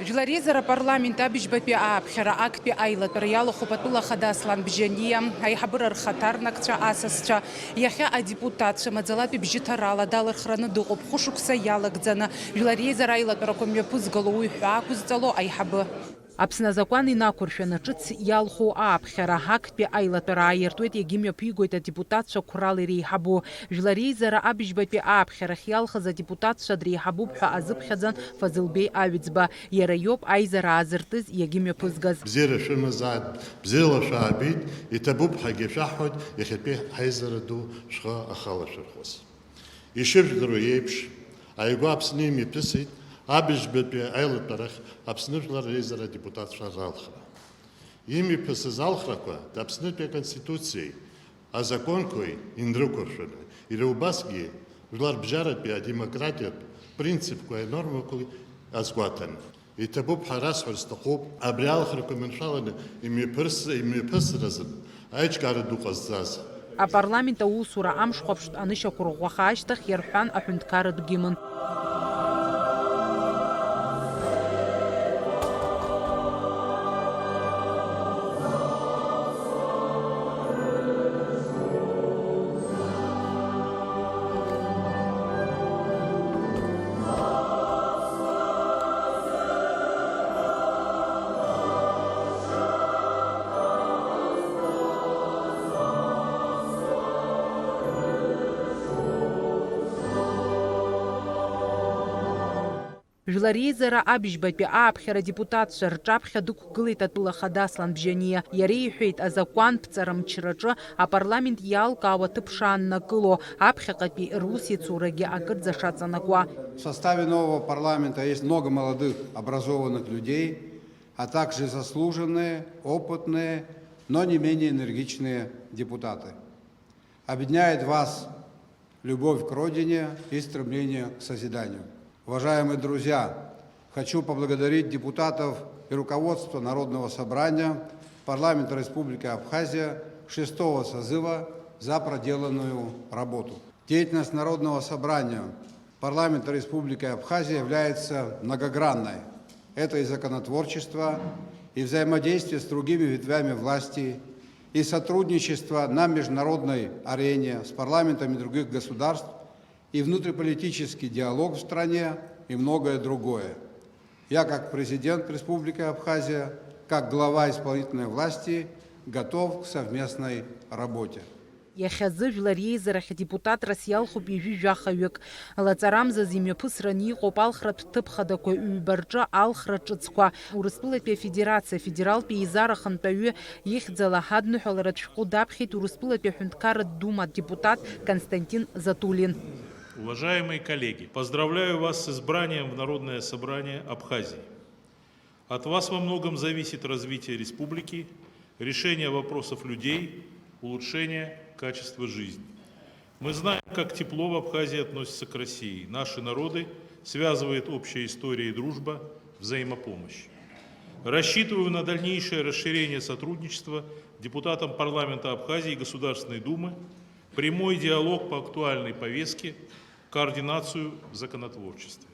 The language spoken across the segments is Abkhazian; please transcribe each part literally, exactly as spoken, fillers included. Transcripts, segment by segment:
Жәлар реизара апарламент абыжьбатәи ааԥхьара актәи аилатәара иалахәуп атәыла ахада Аслан Бжьаниа, аиҳабыра рхаҭарнакцәа, асасцәа, иахьа адепутатцәа маӡалатәи бжьыҭарала далырхраны дыҟоуп хәышықәса иалагӡаны Жәлар реизара аилатәарақәа мҩаԥызгало уи ҳәа ақәызҵало аиҳабы. Аԥсны азакәан инақәыршәаны ҿыц иалху ааԥхьара, актәи аилатәара ааиртуеит, иагьымҩаԥигоит адепутатцәа қәрала иреиҳабу. Жәлар реизара абыжьбатәи ааԥхьарахь иалхыз адепутатцәа дреиҳабуп ҳәа азыԥхьаӡан Фазылбеи Аҩӡба. Иара иоуп аизара аазыртыз иагьымҩаԥызгаз. Бзиара шәымазааит, бзиала шәаабеит, иҭабуп ҳәагьы шәаҳҳәоит, иахьатәи ҳаизара ду шәхы ахалашәырхәыз. Ишыжәдыруа еиԥш, ааигәа Аԥсны имҩаԥысит абыжьбатәи аилатәарахь Аԥсны Жәлар реизара адепутатцәа ралхра. Имҩаԥысыз алхрақәа Аԥснытәи Аконституциеи азакәанқәеи инрықәыршәаны, иара убасгьы жәларбжьаратәи адемократиатә принципқәеи анормақәеи азгәаҭаны. Иҭабуп ҳәа расҳәар сҭахуп, абри алхрақәа маншәаланы имҩаԥырс-, имҩаԥысразын аиҿкаара ду ҟазҵаз. Апарламент аусура амшхәаԥштә анышьақәырӷәӷәаха ашьҭахь иарҳәан аҳәынҭқарратә гимн. Жәлар реизара абыжьбатәи ааԥхьара адепутатцәа рҿаԥхьа дықәгылеит атәыла ахада Аслан Бжьаниа. Иара иҳәеит, азакәан ԥҵара мчраҿы апарламент иалкаау аҭыԥ шааннакыло, аԥхьаҟатәи русеицурагьы акырӡа шаҵанакуа. В составе нового парламента есть много молодых, образованных людей, а также заслуженные, опытные, но не менее энергичные депутаты. Объединяет вас любовь к родине и стремление к созиданию. Уважаемые друзья, хочу поблагодарить депутатов и руководство Народного собрания Парламента Республики Абхазия шестого созыва за проделанную работу. Деятельность Народного собрания Парламента Республики Абхазия является многогранной. Это и законотворчество, и взаимодействие с другими ветвями власти, и сотрудничество на международной арене с парламентами других государств, и внутриполитический диалог в стране, и многое другое. Я, как президент Республики Абхазия, как глава исполнительной власти, готов к совместной работе. Иахьазы Жәлар реизарахь адепутатрас иалхуп ҩажәи жәахаҩык. Лаҵарамзазы имҩаԥысраны иҟоуп алхратә ҭыԥ хадақәа ҩба рҿы алхра ҿыцқәа. Урыстәылатәи Афедерациа афедералтә еизара ахантәаҩы ихьӡала ҳадныҳәаларатә шәҟәы даԥхьеит Урыстәылатәи аҳәынҭқарратә Дума адепутат Константин Затулин. Уважаемые коллеги, поздравляю вас с избранием в Народное собрание Абхазии. От вас во многом зависит развитие республики, решение вопросов людей, улучшение качества жизни. Мы знаем, как тепло в Абхазии относится к России. Наши народы связывает общая история и дружба, взаимопомощь. Рассчитываю на дальнейшее расширение сотрудничества депутатам парламента Абхазии и Государственной Думы, прямой диалог по актуальной повестке, координацию в законотворчестве.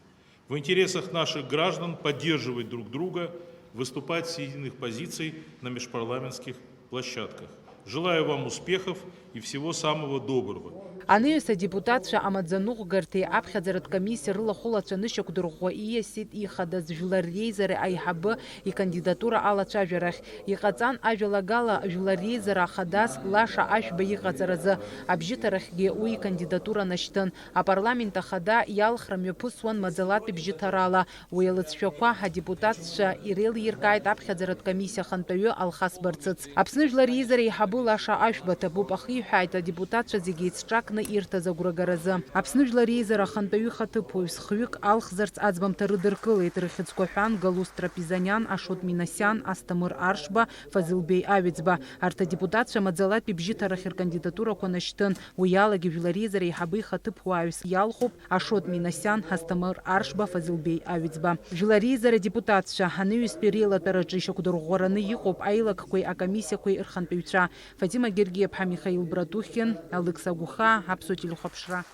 В интересах наших граждан поддерживать друг друга, выступать с единых позиций на межпарламентских площадках. Желаю вам успехов и всего самого доброго. Анаҩс адепутатцәа амаӡаныҟәгарҭеи аԥхьаӡаратә комиссиа рылахәылацәа нышьақәдырӷәӷәа ииасит ихадаз Жәлар реизара аиҳабы икандидатура алацәажәарахь. Иҟаҵан ажәалагала Жәлар реизара ахадас Лаша Ашәба иҟаҵаразы. Абжьыҭарахьгьы уи икандидатура нашьҭын. Апарламент ахада иалхра мҩаԥысуан маӡалатәи бжьыҭарала. Уи алыҵшәақәа адепутатцәа иреилиркааит аԥхьаӡаратә комиссиа ахантәаҩы Алхас Барцыц. Аԥсны Жәлар реизара еиҳабы Лаша Ашәба ҭабуп, ахиҳәааит адепутатцәа зегьы еицҿакны ирҭаз агәрагаразы. Аԥсны Жәлар реизара ахантәаҩы ихаҭыԥуаҩс хҩык алхзарц аӡбамҭа рыдыркылеит, рыхьӡқәа ҳәан Галус Трапизаниан, Ашот Минасиан, Асҭамыр Аршба, Фазылбеи Аҩӡба. Арҭ адепутатцәа маӡалатәи бжьыҭарахь ркандидатурақәа нашьҭын, уи алагьы Жәлар реизара еиҳабы ихаҭыԥуаҩс иалхуп Ашот Минасиан, Асҭамыр Аршба, Фазылбеи Аҩӡба. Жәлар реизара адепутатцәа анаҩстәи реилатәараҿы ишьақәдырӷәӷәараны иҟоуп аилакқәеи акомиссиақәеи рхантәаҩцәа. Фатима Гергиаԥҳа, Михаил Братухин, Алықьса Гәыхаа, Аԥсуа телехәаԥшра.